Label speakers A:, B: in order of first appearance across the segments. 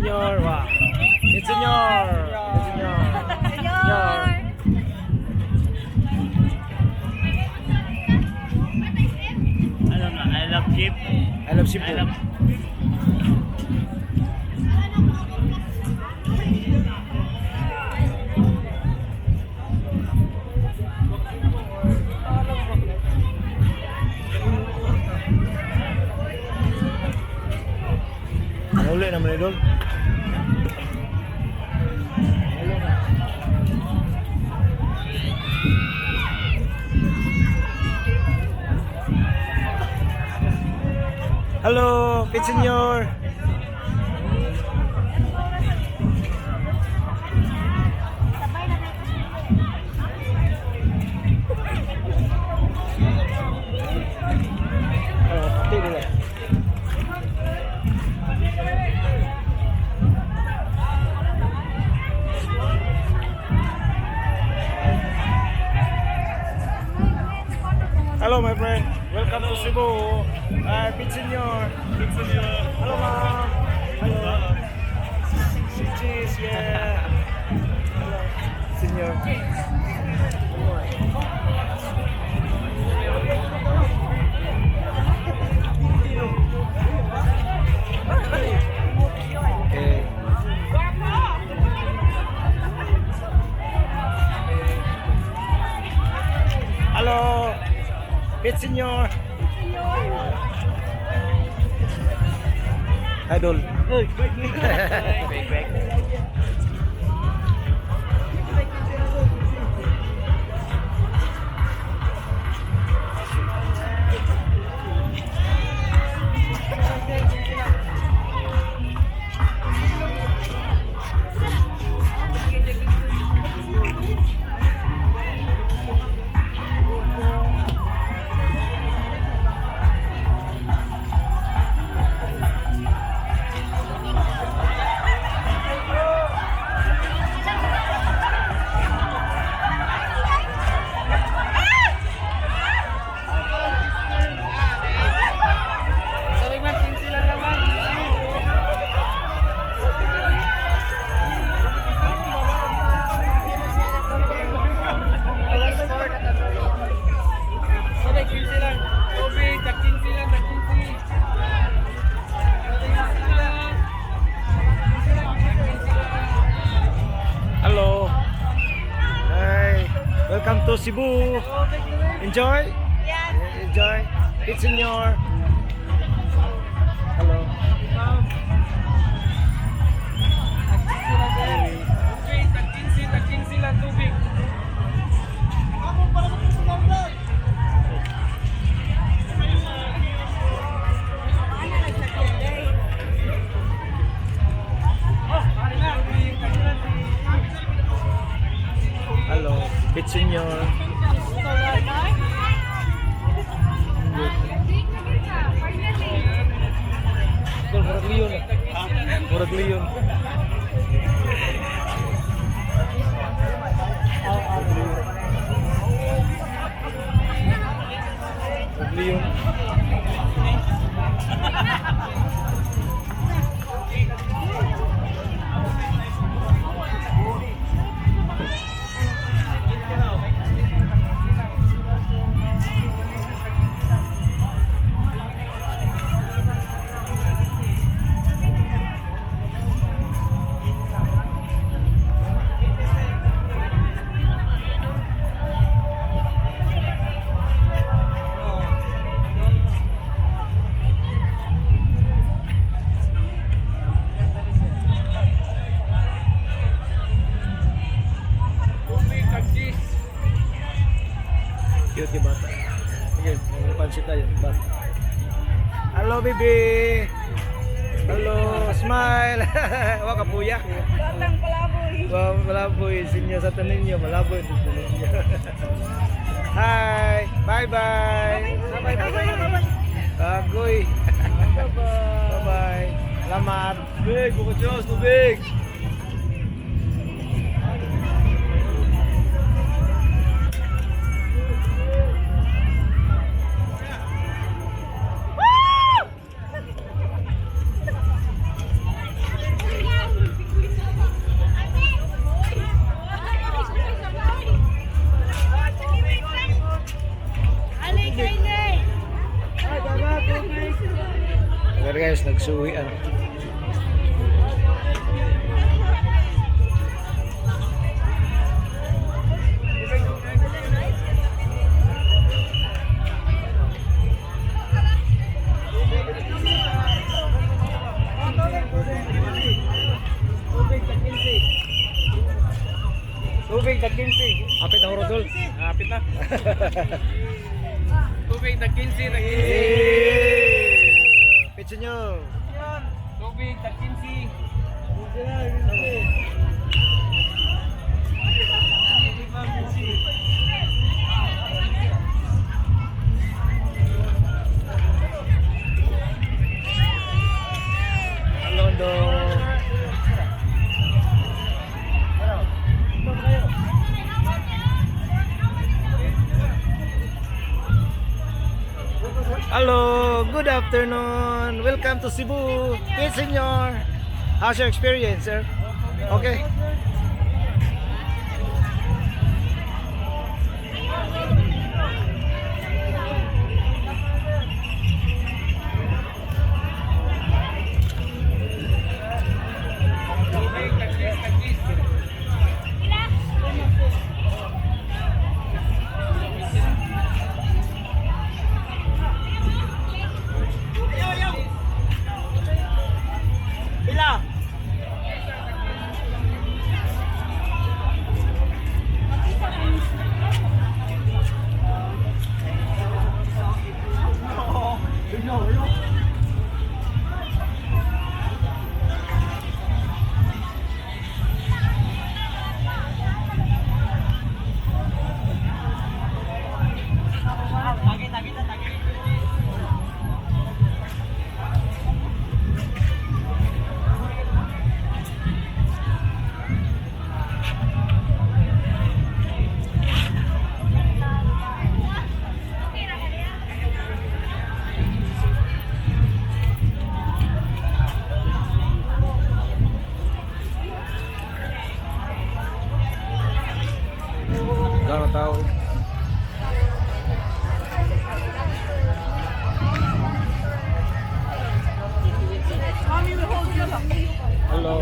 A: Senyor. Wow. Pit Senyor. Pit Senyor.
B: Senyor!
C: Alam na, I love jeep.
A: I love Cebu.
C: I love.
A: Uli naman, idol. Hello, Pit Senyor. Oh, pati nila. Hello, my friend. Welcome to Cebu. Pit Senyor.
C: Pit Senyor.
A: Hello, ma'am. Hello. Cheese, yeah. Hello, Senyor. Okay. Hello, Pit Senyor. Idol.
C: Break, break.
A: Hello. Hi. Welcome to Cebu. Enjoy.
B: Yes.
A: Enjoy. It's in your. Hello. Hello. It's in your. Murag leon. Murag leon. Murag leon. Cute yung bata. Sige, pansit tayo. Bata. Hello, baby! Hello, smile! Wa ka puya.
B: Batang palaboy.
A: Wa malaboy sinyo sa tanin niyo, malaboy sa tanin niyo. Hi! Bye-bye!
B: Bye-bye.
A: Agoy! Bye-bye! Salamat!
C: Tubig, buko Diyos, tubig!
A: Guys, uwi ano.
C: Tubig, tag-15. Tubig, tag-15.
A: Apit na Rodol.
C: Apit na. Tubig, tag-15, tag-15.
A: Pit senyor.
C: Tubig, tag-15.
A: Alondo. Hello, good afternoon. Welcome to Cebu. Pit Senor. How's your experience, sir? Okay.
C: Tubig, tag-15, tag-15.
A: Pila. Gano'n tao. Hello.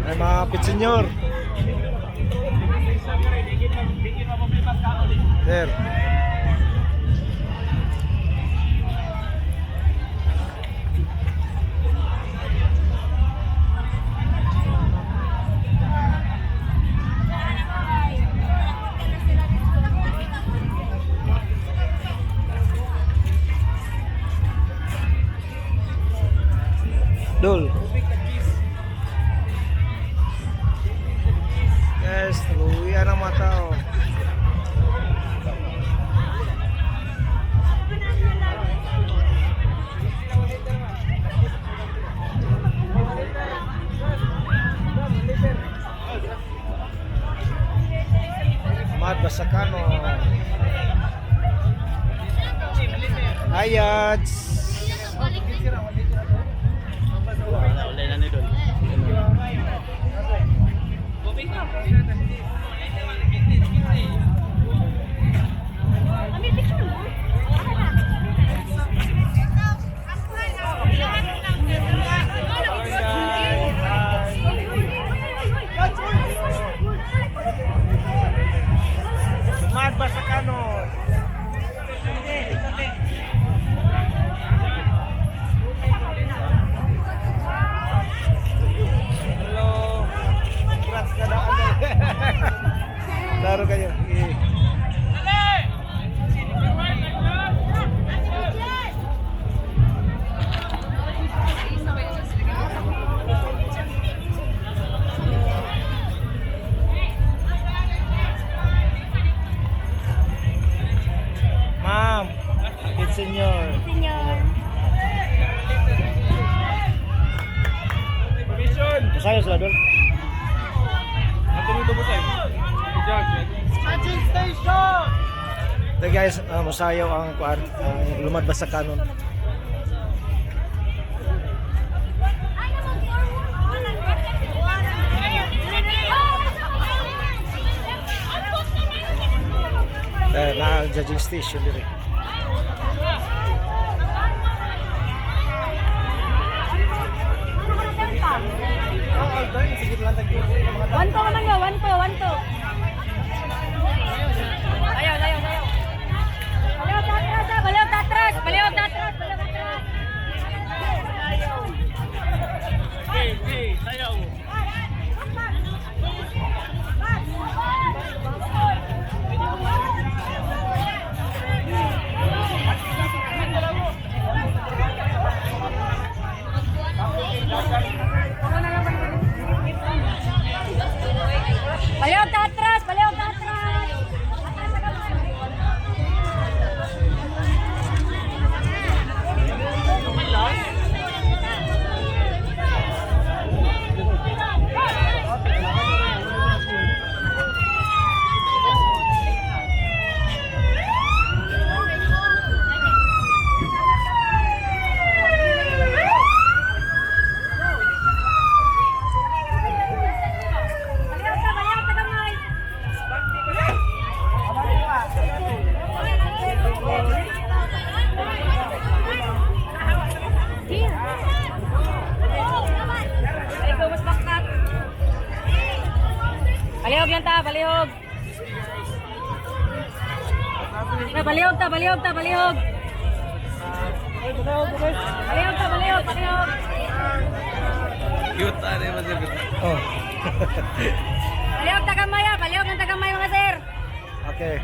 A: Ay mga pit senyor. Sir. Dol. Guys, nag-uwian ang mga tao. Mad Basakano. Ayads.
C: Wala na ni Dol.
B: Amir, picture mo.
A: Mad Basakano. Hello. Congrats na daan. Laro kayo. Eh. Ma'am, it's senyor.
B: Senyor.
C: Permission!
A: Masayo sila doon.
C: Ang tumutubo tayo. Charging station!
A: Ito guys, masayaw ang kuan, ang lumad ba sa kanon. Eh, na judging station dire.
B: 1-2 naman yo, 1-2, 1-2. Ayaw, ayaw, ayaw. Baliw tatras, ah, baliw tatras, baliw tatras, baliw tatras.
C: Okay, okay, sayaw.
B: Baliw tatras, baliw tatras. Atras sa kamay. Baliw ta, baliw ta kamay. Here. Ay, ikaw mas baktat. Balihog lang ta, balihog. Na, balihog ta, balihog ta, balihog. Balihog ta, balihog, balihog.
C: Cute ano yung masagot.
A: Oh.
B: Balihog ta kamay, ah, balihog lang ta kamay, mga sir.
A: Okay.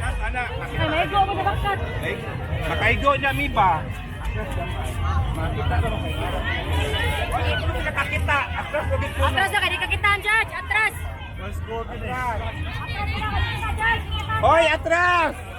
B: Ay, maigo ako sa baktat.
C: Makaigo niya mi ba? Makita ka makaigo. Nakakita. Atras ko gid.
B: Atras na, kaya di kakitaan, judge. Atras.
A: One score finish.
B: Atras na, kaya di ka, judge.
C: Hoy, atras!